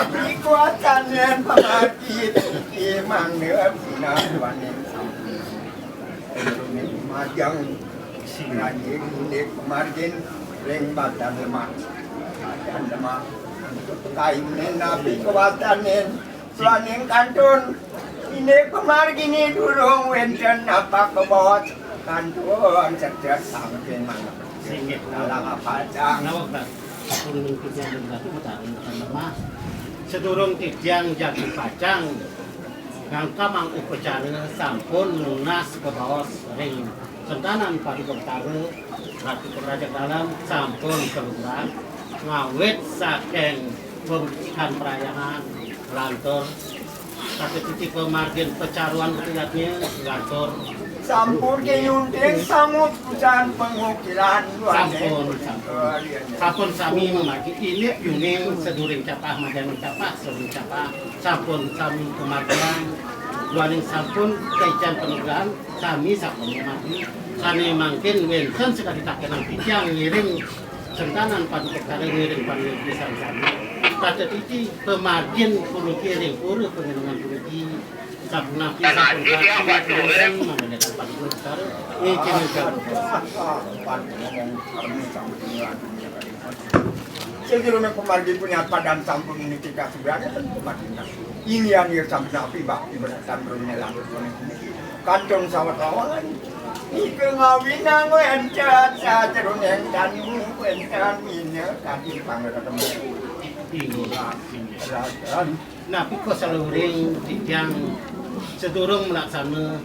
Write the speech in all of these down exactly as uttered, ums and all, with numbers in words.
Dikuasanen pamargi imang dewa sinawanen. Majang sing rajin indik pamargin ring Batan Demak. Batan Demak. Kayunen napi kawastanen duaning kantun. Indik pamargine durung wenten napak bebaos kantun sedes samping manah. Singgih. Dalang apacang. Nawak, Pak. Pun mungkin yang berbatu utara, Pak. Sedurung titiang jagi pacang ngangkamang upacara sampun nunas kabaos ring sentanan Paduka Betara, Ratu Pangrajeg Dalem sampun kalugrah ngawit saking pemutihan perayaan lantur. Kata titi pamargin pacaruan ketiaknya lantur. Sampun kayunting sangut pusan pengukilan. Sampun, sampun. Sampun sami mamargi indik yuning seduring capah majaning capah seduring capah. Sampun sami pamargian duaning sampun kaican panugrahan sami sampun mamargi. Sane mangkin wenten sakadi takenan titiang ngiring sentanan Paduka Betara ngiring panglipusan sami. Kata titi pamargin puniki ring pura panjenengan puniki. Sapunapi sampun kami manggihaken Paduka Betara ngiring. Sajeroning pamargi punyat padan sampun niki kasugrahan ten pamargi. Inggihan sampun napi bakti beratan berumnya lantur puniki. Kantun sawat lawan. Ika ngawinang wenten sajeroning tanu wenten mina kadi pangretemu. Inggih. Rasan. Napi kasaluiring titiang sedurung malaksana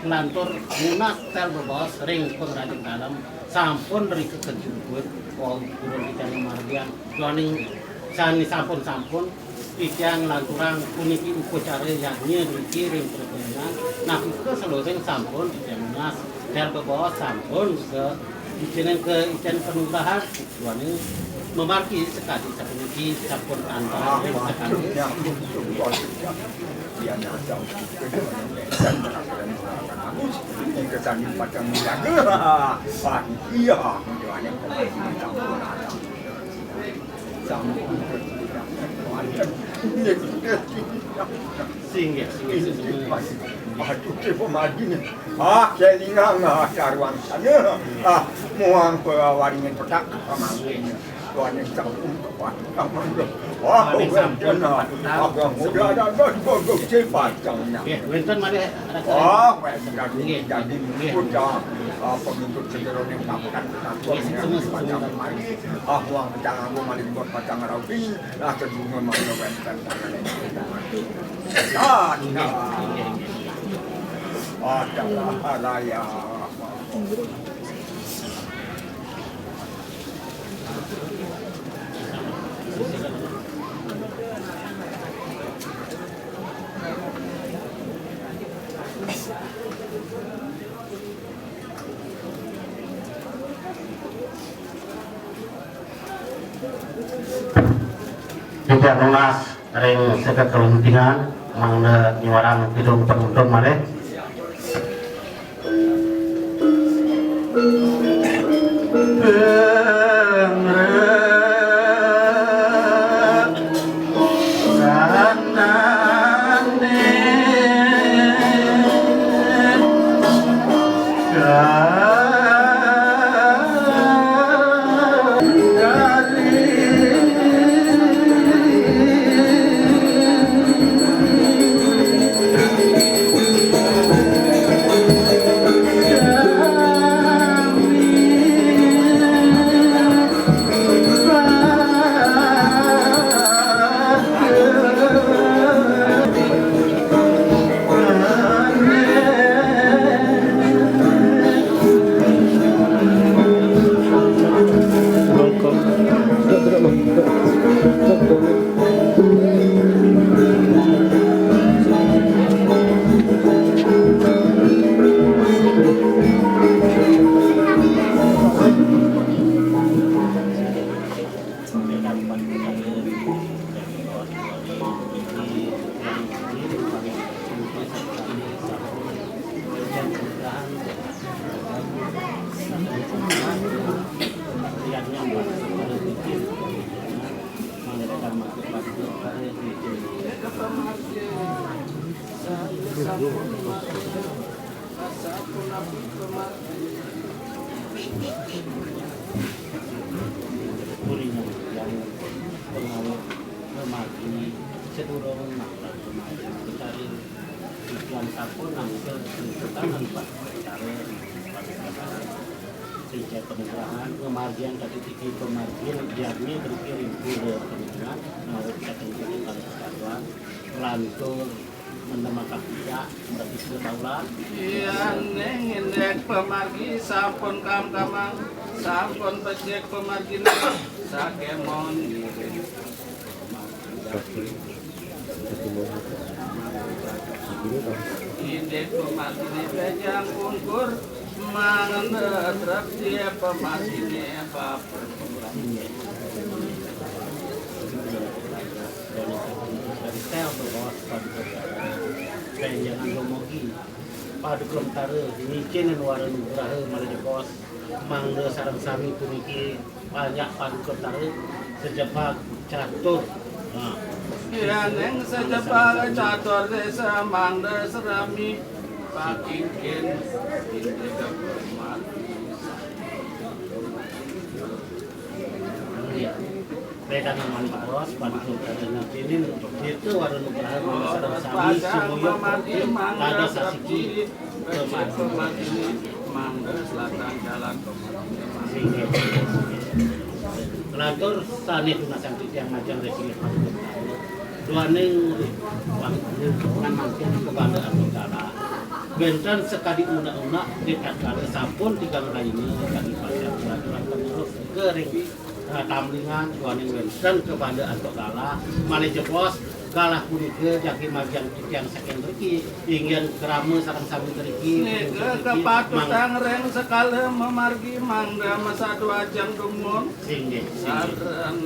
lantur nunas tel bebaos ring pangrajin dalem sampun rika kejubut wau purun titiang margian duaning sane sampun-sampun titiang lanturang puniki upacara yadnya niki ring perkebunan. Napi kasaluiring sampun titiang nunas tel bebaos sampun ke icening ke icening panugrahan. Duaning mamargi sakadi sapuniki sampun antar ring sakadi. Iya, sampun. Singgih, singgih, singgih. Aduh, ke pemadi nih. Ah, kelingan, ah, karuan sana. Ah, muang pewaringan petak. Tuan yang sampun kepatutan. Wah, wenten, ah, agak muda ada, ada, ada, ada, ada, ada, nggih, wenten malih. Ah, wenten, nggih, jadi, nggih, udah, ah, pemikut sederhana yang makan, nggih, sama, sama, sama. Ah, muang pecah aku, malih buat pacang raupi. Nah, kedungan mangda wénten tangan. Ada. Adalah raya. Tidak nunas ring seket kaluntingan, mangda nyuarang kidung penuntun malih. Kuring yang pengawet memagi sedurung makan memagi mencari tujuan sampun nangkil tuntutan empat perkara pada perkara sehingga penerangan pemargian tadi tinggi pemargian yakni berkirim gula penerangan mawit katentuan pada kesatuan lantur menemakak tidak berpikir daulat. Iya, ning indik pemargi sampun kamkamang, sampun becik pemargine sakemon ngiring. Indik pemargine bejang pungkur, mangan trepti pemargine baper. Tel tuh bos, Paduka Betara. Benjangan dumogi Paduka Betara, micin wara nugraha malih jebos, mangda sareng sami puniki panjak Paduka Betara, sejebag catur. Nah. Yaning sejebag catur desa mangda serami pakingkin indik pemargi. Iya. Wedangan manparos, Paduka Betara ngapinin, kita wara nugraha mangda sareng sami sumuyup pada sasiki kematian. Mangda selatan jalan kematian. Inggih. Lantur sané tunasang titiang majeng ring Paduka Betara. Duaning wangkul ngan mangkin kebanda antuk galah. Wénten sakadi unak-unak, ritatkala sampun tigang rahina kadi panjak peraturan penerus ka ring, eh, tamlingan, duaning wénten kebanda antuk galah, malih jebos, galah punika jagi margiang titiang saking mriki, inggih krama sareng sami mriki, nika punika mriki, kepatutang mang- ring sekala mamargi mangda masadu ajeng dumun. Singgih, singgih. Sareng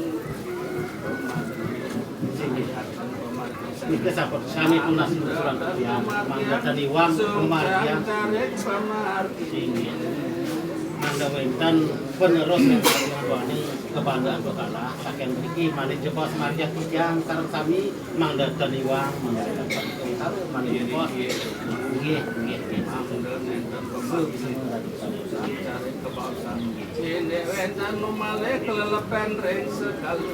Singgih. Nika sampun sami tunas nunas titiang, mangda ten iwang pamargian. Singgih. Mangda wénten penerus ring duaning kebanda antuk galah, saking mriki malih jebos margiang titiang sareng sami, mangda ten iwang, mangda ten iwang, malih jebos. Nggih, nggih, nggih. Indik wénten malih kelelepen ring sekala.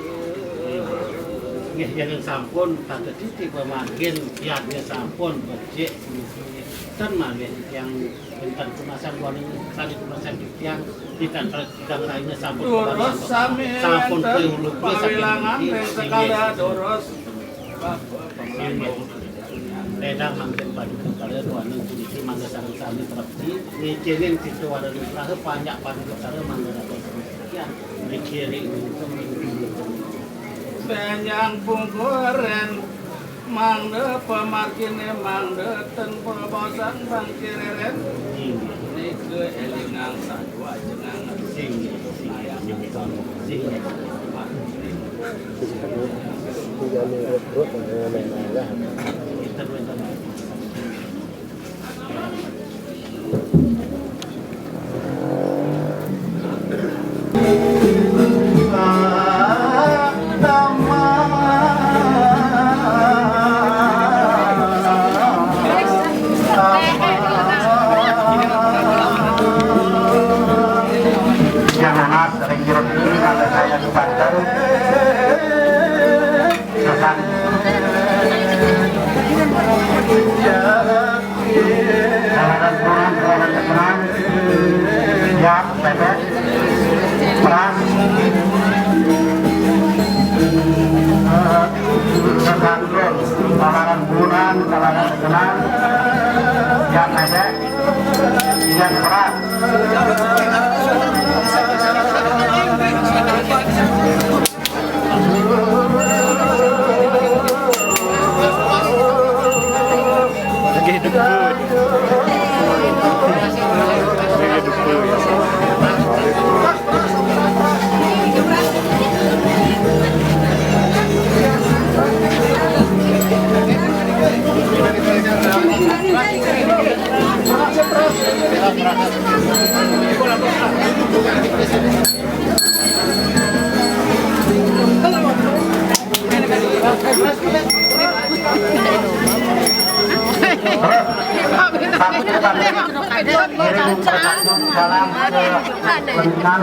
Nggih, yén sampun tata titi pamargin, yadnya sampun becik, ten malih yang wénten tunasan waning, sané tunasan titiang, titiang, titiang raina sampun durus sami sampun wénten pawilangan ring sekala durus. Ledang mangkin Paduka Betara duaning puniki mangda sareng sami trepti, ngicénin sita wara nugraha panjak Paduka Betara mangda dados sekian. Niki ring benjang pungkuren mangda pamarginé mangda ten pabosang bangkireren. Nika élingang satua jenengan. Sing, sing, sing. Yang nanas ring jeruk ini kalau saya di Banten. Pesan. Kalangan kurang, kalangan kesenang. Ya, bebek. Peras. Kesan, kalangan kurang, kalangan kesenang. Ya, bebek. Ya, peras. Lagi hidup dulu. Lagi hidup dulu ya. Salam ke Belinar.